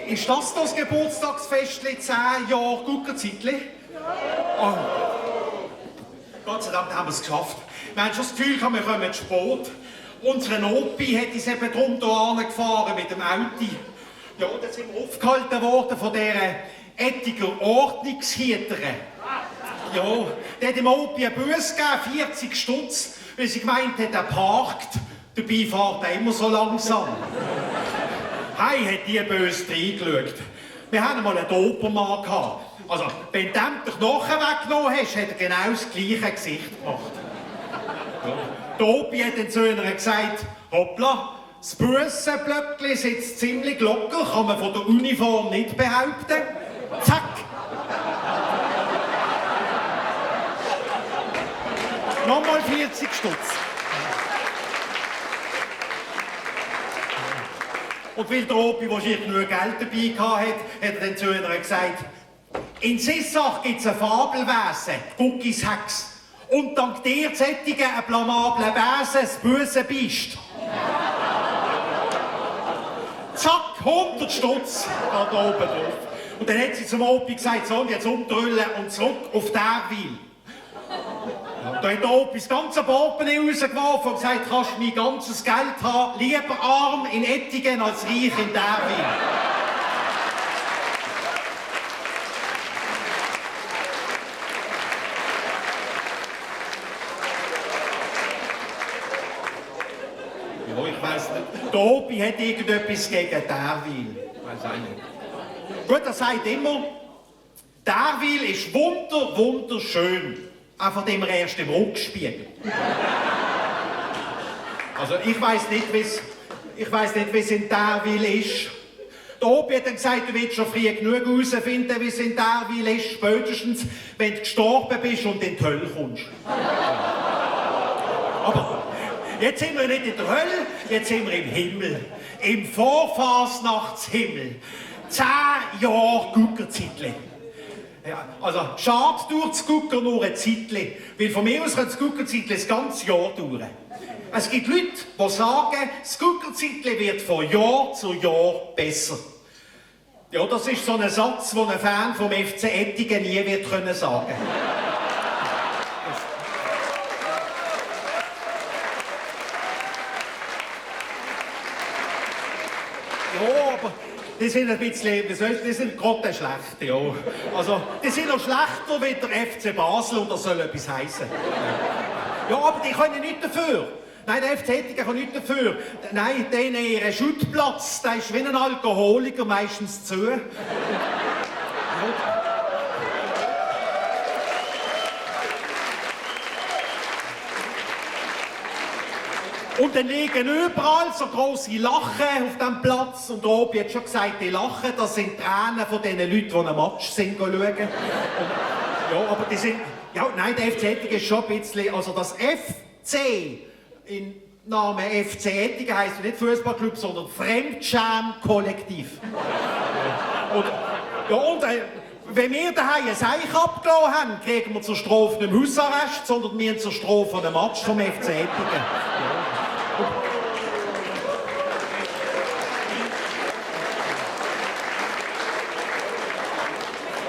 Ist das Geburtstagsfestli 10 Jahre Guckerzeitli? Oh. Gott sei Dank haben wir es geschafft. Wir haben schon das Gefühl, wir kommen zu spät. Unsere Opi hat uns eben drum hierher gefahren mit dem Auto. Ja, dann sind wir aufgehalten worden von dieser Ettiger Ordnungshüterin. Ja, die hat dem Opi eine Busse gegeben, 40 Stutz, weil sie gemeint hat, er parkt. Dabei fährt er immer so langsam. Hey, hat die böse reingeschaut. Wir hatten mal einen Dobermann gehabt. Also, wenn du dem den Knochen weggenommen hast, hat er genau das gleiche Gesicht gemacht. Ja. Der Opi hat dann zu ihr gesagt, hoppla, das Bussenblöckli sitzt ziemlich locker, kann man von der Uniform nicht behaupten. Zack! Nochmal 40 Stutz. Und weil der Opi wahrscheinlich genug Geld dabei hatte, hat er dann zu ihr gesagt, in Sissach gibt es ein Fabelwesen, Guckis Hex. Und dank dir sättigen ein blamablen Wesen, das böse Biest. Zack, 100 Stutz da oben drauf. Und dann hat sie zum Opi gesagt, so, und jetzt umdrüllen und zurück auf Derwil. Da hat der Opi das ganze Portemonnaie rausgeworfen und gesagt, kannst du mein ganzes Geld haben, lieber arm in Ettigen als reich in Derwil. Ja, ich weiss nicht. Der Opi hat irgendetwas gegen Derwil. Weiss auch nicht. Gut, er sagt immer, Derwil ist wunderschön. Auch von dem er erst im Rückspiegel. Also ich weiss nicht, wie es in Derwil ist. Der Opi hat dann gesagt, du willst schon früh genug herausfinden, wie es in Derwil ist, spätestens, wenn du gestorben bist und in die Hölle kommst. Aber jetzt sind wir nicht in der Hölle, jetzt sind wir im Himmel. Im Vorfasnachtshimmel. 10 Jahre Guckerzeitli. Ja, also, schade dauert das Gucker nur ein Zeitli, weil von mir aus kann das Guckerzeitli das ganze Jahr dauern. Es gibt Leute, die sagen, das Guckerzeitli wird von Jahr zu Jahr besser. Ja, das ist so ein Satz, den ein Fan vom FC Ettigen nie wird können sagen. Ja, aber die sind ein bisschen, die sind gerade schlecht, ja. Also, die sind noch schlechter wie der FC Basel und das soll etwas heissen. Ja, aber die können nicht dafür. Nein, der FC Ettigen kann nicht dafür. Nein, ihr Schuttplatz, der ist wie ein Alkoholiker meistens zu. Ja. Und dann liegen überall so grosse Lachen auf dem Platz. Und der Opi hat schon gesagt, die Lachen, das sind Tränen von den Leuten, die einen Match sind schauen. Und, ja, aber die sind... Ja, nein, der FC Ettigen ist schon ein bisschen... Also das FC im Namen FC Ettigen heisst nicht Fußballclub, sondern Fremdschäm-Kollektiv. Und wenn wir daheim ein Seich abgelassen haben, kriegen wir zur Strafe nicht Hausarrest, sondern wir zur Strafe einen Match vom FC Ettigen.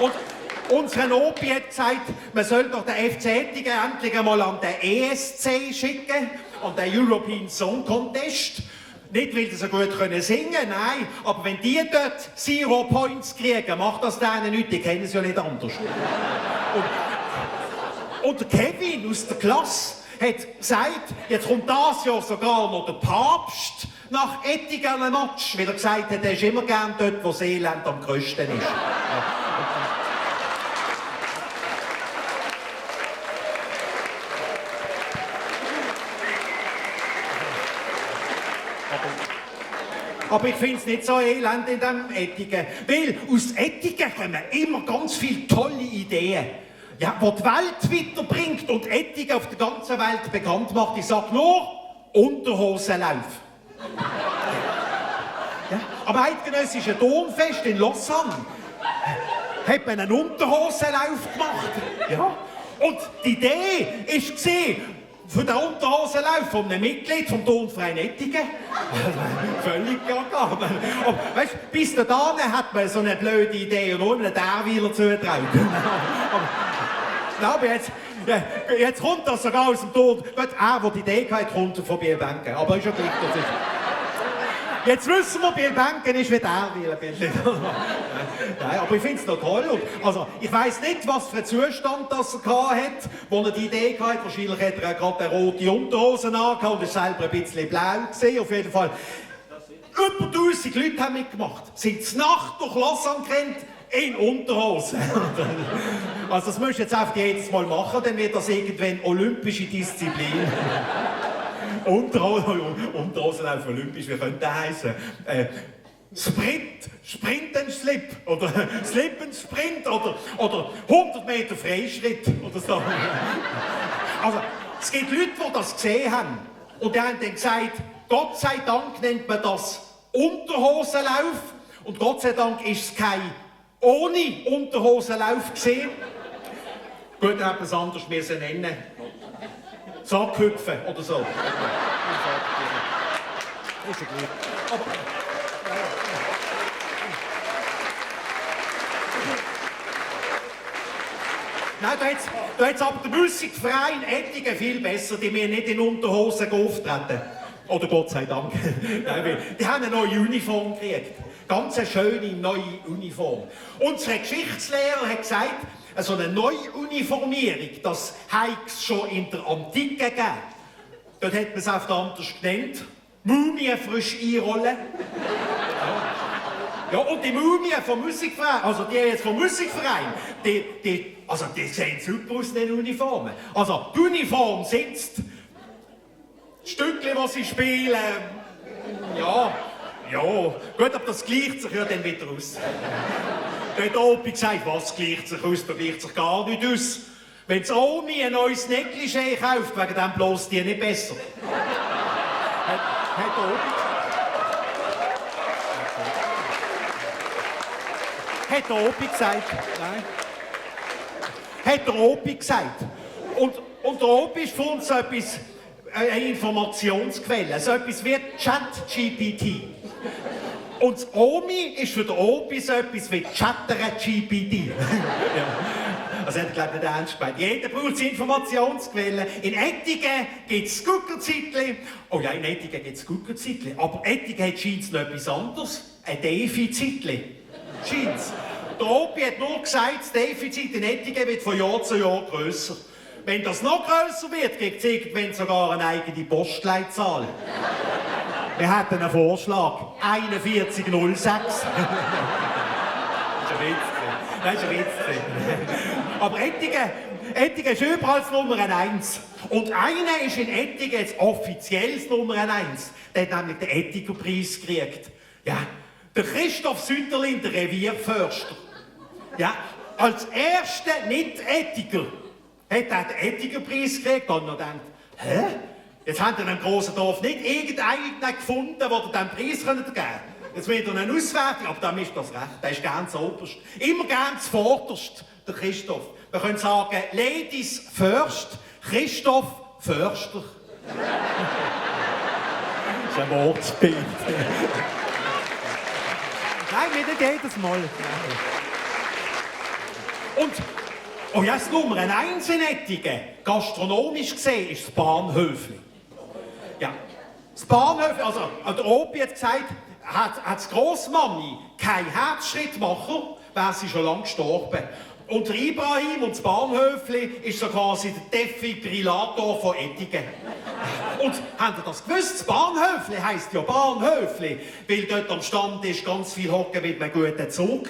Und unser Opi hat gesagt, man soll doch den FC Ettigen endlich einmal an den ESC schicken, an den European Song Contest. Nicht, weil sie so gut singen können, nein, aber wenn die dort 0 Points kriegen, macht das denen nichts, die kennen es ja nicht anders. Und der Kevin aus der Klasse hat gesagt, jetzt kommt das Jahr sogar noch der Papst nach Ettigen an einen Match, weil er gesagt hat, er ist immer gern dort, wo das Elend am grössten ist. Aber ich finde es nicht so elend in diesem Ettigen, weil aus Ettigen kommen immer ganz viele tolle Ideen. Ja, die die Welt weiterbringt und Ettigen auf der ganzen Welt bekannt macht. Ich sage nur, Unterhosenlauf. Ja, am eidgenössischen Domfest in Lausanne hat man einen Unterhosenlauf gemacht. Ja. Und die Idee war, Für den Unterhosenlauf von einem Mitglied vom Turnverein Ettigen. Völlig gaga. Weißt du, bis dahin hat man so eine blöde Idee und nur einen Derwiler zugetraut. Aber jetzt kommt das sogar aus dem Turn. Er, der die Idee hat, kommt von Bielbenken. Aber ist ja gleich, das ist... Jetzt wissen wir, Bielbenken ist wie Derwiler. Nein, aber ich finde es noch toll. Und, also, ich weiss nicht, was für einen Zustand das er hatte, wo er die Idee hatte. Wahrscheinlich hat er gerade eine rote Unterhosen angehabt und ist selber ein bisschen blau gesehen. Auf jeden Fall. Über 1000 Leute haben mitgemacht. Sind zur Nacht durch Lausanne gerannt in Unterhosen. Also das müsst ihr jetzt einfach jedes Mal machen, dann wird das irgendwann olympische Disziplin. Unterhosen auf olympisch, wie könnte das heißen? Sprint and Slip oder Slip and Sprint oder 100 Meter Freischritt oder so. Also es gibt Leute, die das gesehen haben und die haben dann gesagt, Gott sei Dank nennt man das Unterhosenlauf und Gott sei Dank ist es kein ohne Unterhosenlauf gesehen. Gut, dann hat man es anders müssen nennen. Sackhüpfen oder so. Ist ja gut. Aber nein, da hat aber der Musikverein Ettigen viel besser, die mir nicht in Unterhosen auftreten. Oder Gott sei Dank. Die haben eine neue Uniform gekriegt. Ganz eine schöne neue Uniform. Unser Geschichtslehrer hat gesagt, so eine Neuuniformierung, das hat es schon in der Antike gegeben. Dort hat man es oft anders genannt. Mumien frisch einrollen. Ja, und die Mumien vom Musikverein, also die jetzt vom Musikverein, die sehen super aus in den Uniformen. Also die Uniform sitzt, die Stückchen, die sie spielen, ja, gut, aber das gleicht sich ja dann wieder aus. Da hat Opi gesagt, was gleicht sich aus? Da gleicht sich gar nicht aus. Wenn die Omi ein neues Negligé kauft, wegen dem bloß die nicht besser. Hat Opi gesagt. Hat der Opi gesagt. Nein. Hat der Opi gesagt. Und der Opi ist für uns so etwas, eine Informationsquelle, so etwas wie ChatGPT. Und das Omi ist für den Opi so etwas wie ChatterGPT. Ja. Also hat er, glaube ich, nicht ernst gemeint. Jeder braucht Informationsquellen. In Ettigen gibt es Guckerzeitli. Oh ja, in Ettigen gibt es Guckerzeitli. Aber Ettigen hat scheint noch etwas anderes. Ein Defizitli. Scheint's. Der Opi hat nur gesagt, das Defizit in Ettigen wird von Jahr zu Jahr grösser. Wenn das noch grösser wird, gibt es irgendwann sogar eine eigene Postleitzahl. Wir hatten einen Vorschlag. 4106. Das ist ein Witz. Aber Ettigen ist überall Nummer 1. Und einer ist in Ettigen jetzt offiziell Nummer 1. Der hat nämlich den Ettiger-Preis gekriegt. Ja, der Christoph Sütterlin, der Revierförster. Ja, als erster Nicht-Ettiger hat er den Ettiger-Preis gekriegt und noch gedacht, hä? Jetzt haben wir in einem grossen Dorf nicht irgendeinen gefunden, der diesen Preis geben könnte. Jetzt wird er eine Auswertung, aber dann ist das recht. Der ist gern zuoberst. Immer gern zuvorderst, der Christoph. Wir können sagen, Ladies first, Christoph Förster. Das ist ein Wortspiel. Nein, nicht jedes Mal. Und, oh ja, das Nummer 1 in Ettigen, gastronomisch gesehen, ist das Bahnhöfli. Ja, das Bahnhöfli, also der Opi hat gesagt, hat die Grossmami keinen Herzschrittmacher, wäre sie schon lange gestorben. Und der Ibrahim und das Bahnhöfli ist so quasi der Defibrillator von Ettigen. Und habt ihr das gewusst? Das Bahnhöfli heisst ja Bahnhöfli, weil dort am Stand ist ganz viel hocken mit einem guten Zug.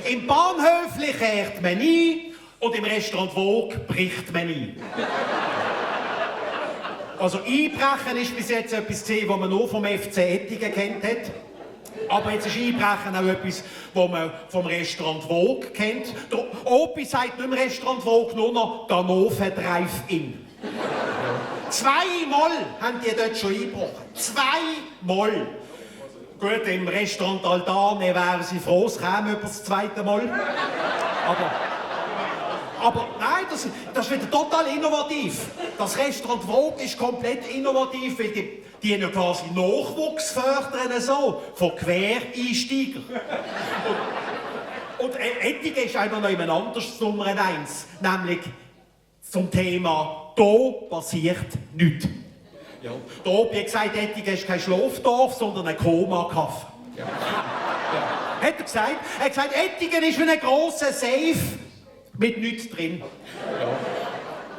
Im Bahnhöfli kehrt man ein und im Restaurant Vogue bricht man ein. Also Einbrechen ist bis jetzt etwas gesehen, was man nur vom FC Ettigen kennt hat. Aber jetzt ist Einbrechen auch etwas, was man vom Restaurant Vogue kennt. Der Opi sagt nicht im Restaurant Vogue nur noch Ganove Drive-In. Zweimal haben die dort schon eingebrochen. Zweimal. Gut, im Restaurant Altane wären sie froh, es käme über das zweite Mal. Aber nein, das ist wieder total innovativ. Das Restaurant Vogue ist komplett innovativ, weil die ja quasi Nachwuchs fördern, so, von Quereinsteigern. Und Ettige ist auch noch jemand anderes Nummer 1, nämlich zum Thema «Da passiert nichts». Ja. Da, wie gesagt, Ettige ist kein Schlafdorf, sondern ein Koma-Kaff. Ja. Ja. Hat er gesagt? Er hat gesagt, Ettigen ist wie ein grosser Safe mit nichts drin. Ja.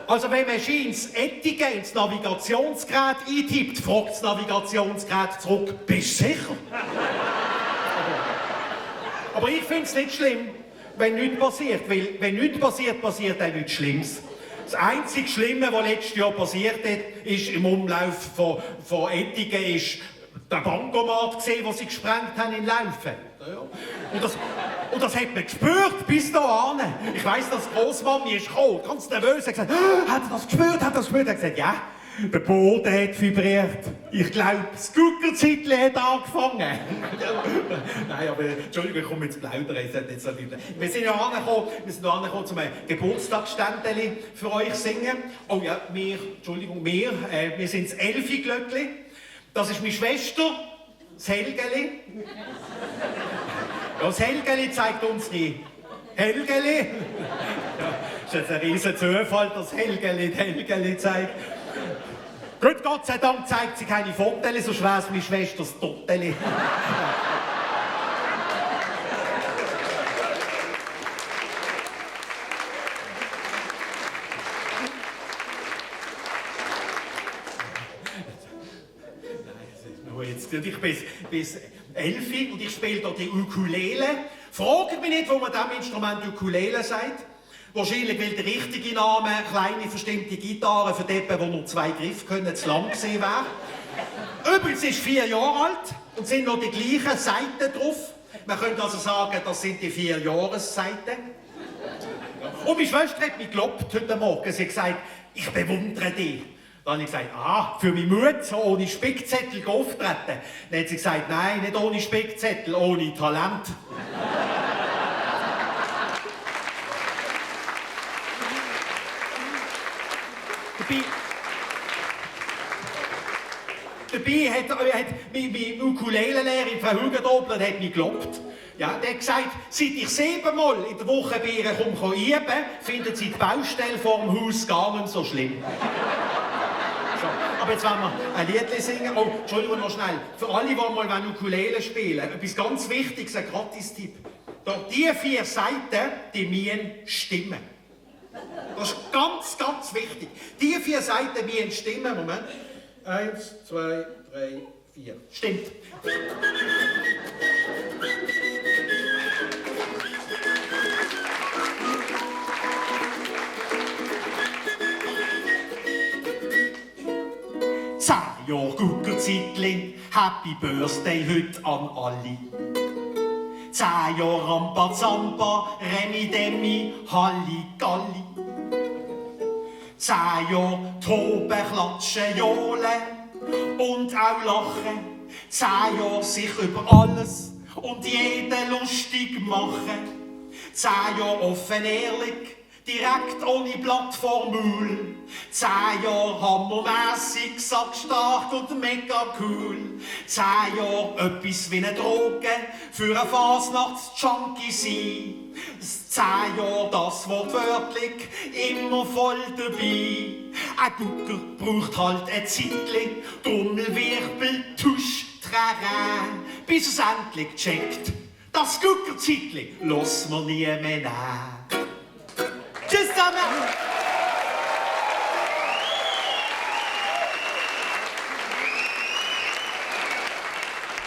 Also wenn man Scheins Ettigen ins Navigationsgerät eintippt, fragt das Navigationsgerät zurück, bist du sicher? Aber ich finde es nicht schlimm, wenn nichts passiert, weil wenn nichts passiert, passiert auch nichts Schlimmes. Das einzige Schlimme, was letztes Jahr passiert ist im Umlauf von Ettigen, ist der Bankomat gesehen, den sie gesprengt haben in Laufen. Ja. Und das hat man gespürt bis dahin. Ich weiss, dass die Grossmami ist gekommen, ganz nervös, hat gesagt, hat er das gespürt, hat er das gespürt? Er hat gesagt, ja, der Boden hat vibriert. Ich glaube, das Guckerzeitchen hat angefangen. Nein, aber Entschuldigung, ich komme jetzt plaudern. Wir sind ja angekommen, zum Geburtstagsständchen für euch singen. Oh ja, wir sind das Elfi-Glöckli. Das ist meine Schwester, das Helgeli. Ja, das Helgeli zeigt uns die Helgeli. Ja, das ist jetzt ein riesen Zufall, dass Helgeli zeigt. Gut, Gott sei Dank zeigt sie keine Fotos, sonst wäre es meine Schwesters Totteli. Ich bin bis 11 und ich spiele hier die Ukulele. Fragt mich nicht, wo man diesem Instrument Ukulele sagt. Wahrscheinlich, weil der richtige Name, kleine verstimmte Gitarre für die, die nur 2 Griffe können, zu lang gesehen wäre. Übrigens ist 4 Jahre alt und sind noch die gleichen Seiten drauf. Man könnte also sagen, das sind die 4 Jahresseiten. Und meine Schwester hat mich gelobt heute Morgen. Sie hat gesagt, ich bewundere dich. Dann habe ich gesagt, für meine Mut, so ohne Spickzettel auftreten. Dann hat sie gesagt, nein, nicht ohne Spickzettel, ohne Talent. Dabei hat meine Ukulele-Lehrerin, Frau Hugendobler, hat mich gelobt. Ja, der hat gesagt, seit ich 7-mal in der Woche bei ihr komme üben, findet sie die Baustelle vor dem Haus gar nicht so schlimm. So, aber jetzt wollen wir ein Lied singen. Oh, Entschuldigung, noch schnell. Für alle, die mal Ukulele spielen, etwas ganz Wichtiges, ein Gratis-Tipp. Die 4 Seiten, die müssen stimmen. Das ist ganz, ganz wichtig. Die 4 Seiten müssen stimmen. Moment. 1, 2, 3, 4. Stimmt. Jahre Guckerzeitli, Happy Birthday heute an alle. 10 Jahre Rampa Zampa, Remi Demi, Halligalli. 10 Jahre Toben, Klatschen, Johlen und auch Lachen. 10 Jahre sich über alles und jeden lustig machen. 10 Jahre offen, ehrlich, direkt ohne Blatt vor Maul. 10 Jahre hammermässig, sackstark und mega cool. 10 Jahre etwas wie eine Droge, für ein Fasnachts-Junkie sein. 10 Jahre das wortwörtlich, immer voll dabei. Ein Gucker braucht halt ein Zeitchen, Trommelwirbel, Tusch, Terrain, bis es endlich checkt. Das Guckerzeitli lassen wir nie mehr nehmen.